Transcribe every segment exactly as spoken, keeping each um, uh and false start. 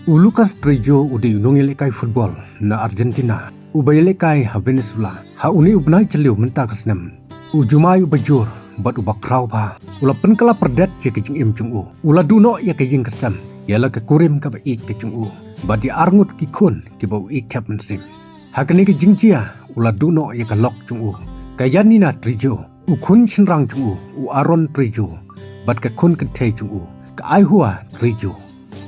U Lucas Trejo u dei u nongïalehkai football na Argentina uba ïalehkai ha Venezuela. Ha une u bnai Jylliew mynta ka snem, u jumai uba jur bad uba khraw bha u la pynkylla pyrdet ïa ka jingim jong u. U la duh noh ïa ka ïing ka sem, ïa la ka kurim kaba ïeit ka jong u bad ïa arngut ki khun kiba u ïeit thep mynsiem. Ha kane ka jingjia u la duh noh ïa ka lok jong u, ka Yanina Trejo, u khun shynrang jong u, u Aaron Trejo, bad ka khun kynthei jong u, ka Aihua Trejo.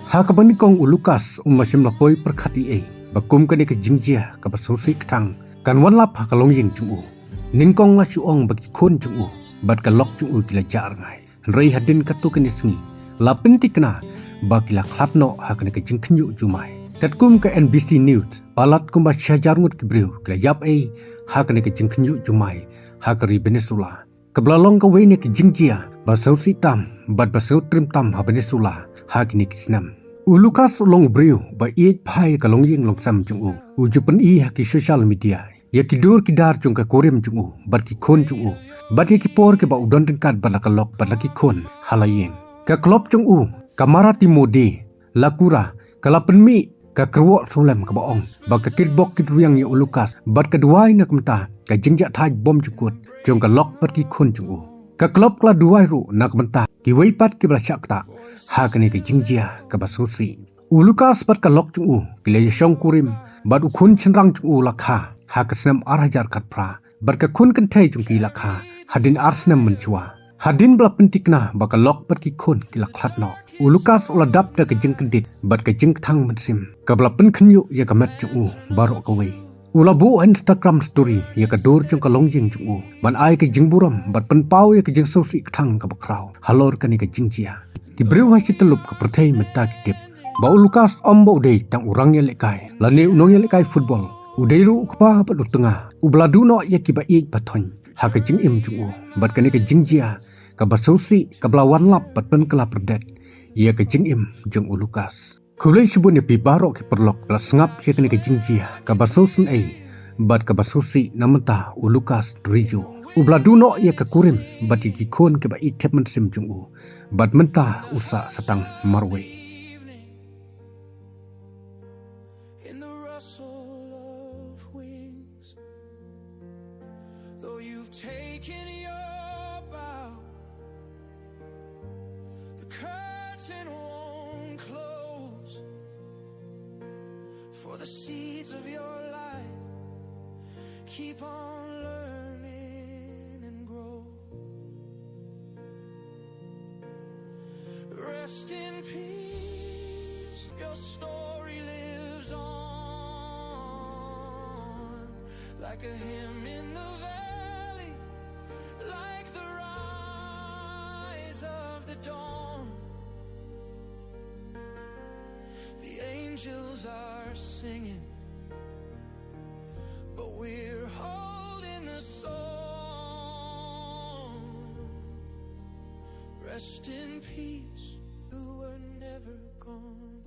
Ha kaba nyngkong u Lucas um shym la poi pyrkhat ei ei ba kum kane ka jingjia kaba sngewsih kthang kan wan lap ha ka longïing jong u. Nyngkong la shu ong ba ki khun jong u bad ka lok jong u ki la jah rngai. Hynrei hadien katto katne sngi la pynthikna ba ki la khlad noh ha kane ka jingkhynñiuh jumai. Katkum ka N B C News, palat kumba shi hajar ngut ki briew ki la ïap ei ha kane ka jingkhynñiuh jumai ha ka ri Venezuela, kaba la long kawei na ki jingjia ba sngewsih tam bad ba sngewtriem tam ha Venezuela ha kine ki snem. U Lucas u long u briew ba ïeit bha ïa ka longïing longsem jong u. U ju pyni ha ki social media ïa ki dur ki dar jong ka kurim jong u bad ki khun jong u, bad ïa ki por kiba u don ryngkat bad la ka lok bad la ki khun ha la ïing. Ka club jong u, ka Marítimo de la Cura, ka la pynmih ka kyrwoh sawlem kaba ong ba ka kitbok kitrwiang ïa u Lucas bad ka duwai na ka bynta ka jingjahthait bymjukut jong ka lok bad ki khun jong u. Ka club ka la duwai ruh na ka bynta kiwei pat kiba la shah ktah ha kane ka jingjia kaba sngewsih. U Lucas bad ka lok jong u ki la ïashong kurim bad u khun shynrang jong u la kha ha ka snem ar hajar khatphra, bad ka khun kynthei jong ki la kha hadien ar snem mynshuwa. Hadien ba la pynthikna ba ka lok bad ki khun ki la khlad noh, u Lucas u la dap da ka jingkyndit bad ka jingkthang mynsiem kaba la pynkhynñiuh ïa ka met jong u baroh kawei. U la buh Instagram story ïa ka dur jong ka longïing jong u ban ai ka jingburom bad pynpaw ïa ka jingsngewsih kthang kaba khraw halor kane ka jingjia. Ki briew ha shi tyllup ka pyrthei mynta ki tip ba u Lucas um ba u dei tang u rangïalehkai lane u nongïalehkai football. U dei ruh u kpa bad u tnga uba la duh noh ïa kiba ïeit ba thoiñ ha ka jingim jong u, bad kane ka jingjia kaba sngewsih kaba la wan lap bad pynkylla pyrdet ïa ka jingim jong u Lucas. Khublei shibun ïa phi baroh ki paralok ba la sngap ïa kane ka jingjia kaba sngewsynei bad kaba sngewsih na mynta u Lucas Trejo, uba la duh noh ïa ka kurim bad ïa ki khun kiba ïeit thep mynsiem jong u, bad mynta u sah sa tang marwei. In the rustle of wings, though you've taken your bow, the curtain won't close, for the seeds of your life keep on learning and grow. Rest in peace, your story lives on, like a hymn in the valley, like the rise of the dawn. The angels are singing, but we're holding the song. Rest in peace, you were never gone.